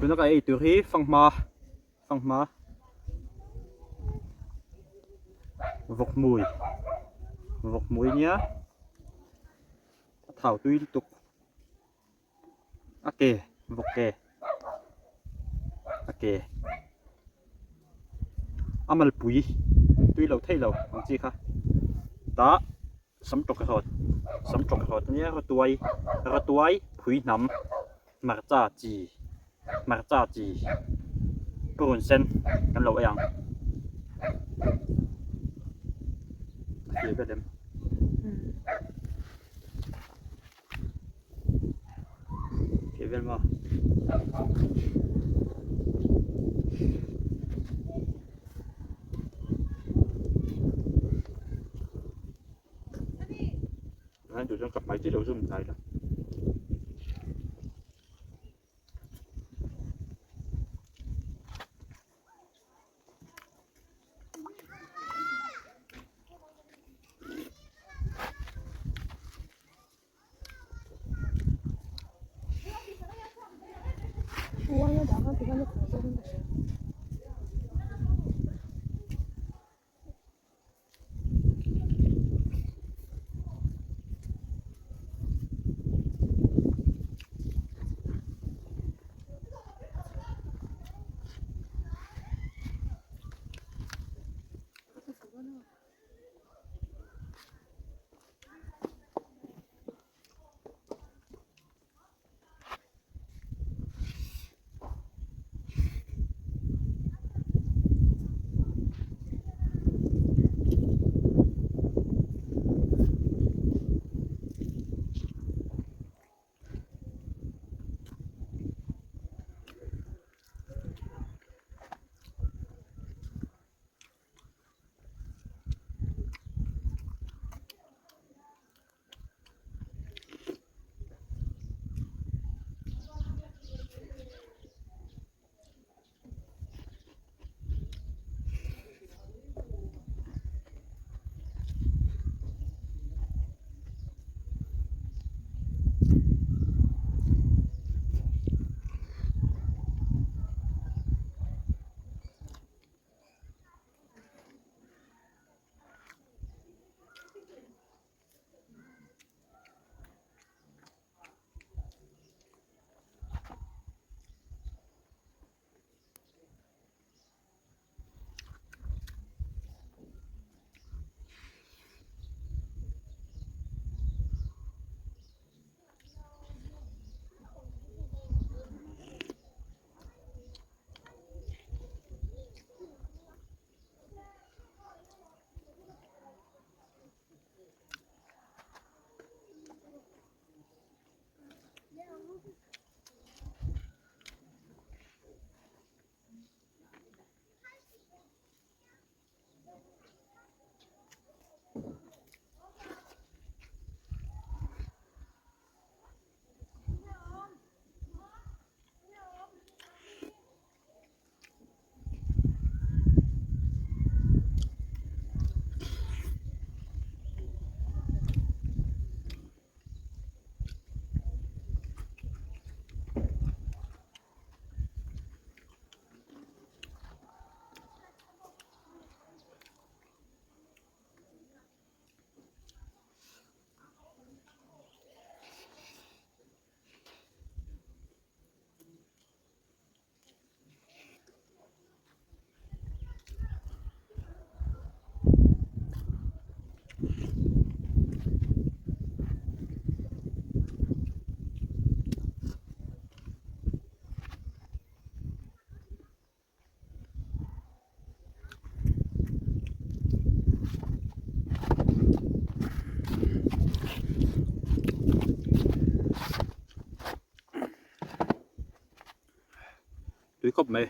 Tuna ka ei tur hi fanghma fanghma vawk hmui vawk hmui nia a thau tui lutuk a ke vawk ke a ke a malpui tui lo thei lo ang chi kha tah. Sam tawk rawt sam tawk rawt ania rawtuai rawtuai phui hnam hmarcha chi hmarcha chi purun sen kan lo ei ang a hliah vel em hliah vel maw. Ngai duh chuan ka hmai chiah lo zoom hnai la. Tui khawp mai.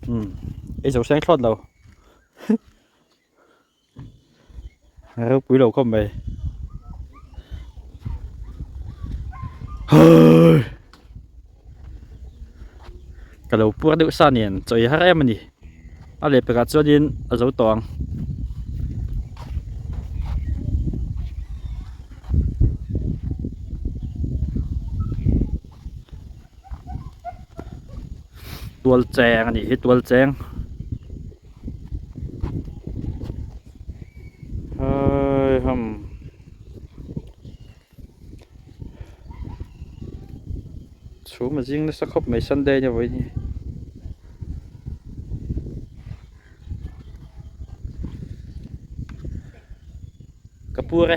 Umm ei zo seng thlawt lo ropui lo khawp mai ka lo puar deuh sa nen chaw ei har em a ni a lehpekah chuanin a zo tawh ang. Tual cheng a nih hi tual cheng haiham chhum a zing nasa khawp mai sunday nia vawiin hi. Ka pur e.